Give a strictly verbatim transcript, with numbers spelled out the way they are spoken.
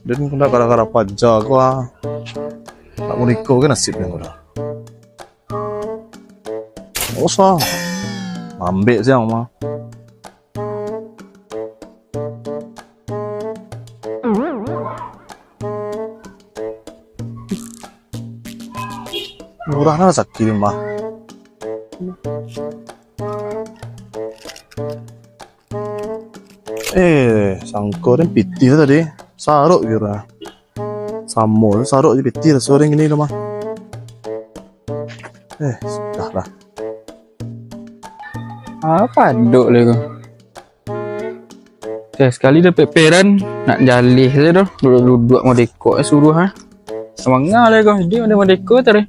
Den kena gara-gara paja ko ah. Tak mau niko ke nasib den ko dah. Usah. Mambek siang mah. Murah lah sakit mah. Eh, sangko den pitih tadi. Sarok kira. Samo tu sarok je pitih raso den kini tu mah. Eh, sudah lah. Apa dok le ko? Eh, sekali dapek peran, nak jaleh sajo tu. Duduak-duduak modeko eh suruah ah. Manga le ko, dia modeko tadi.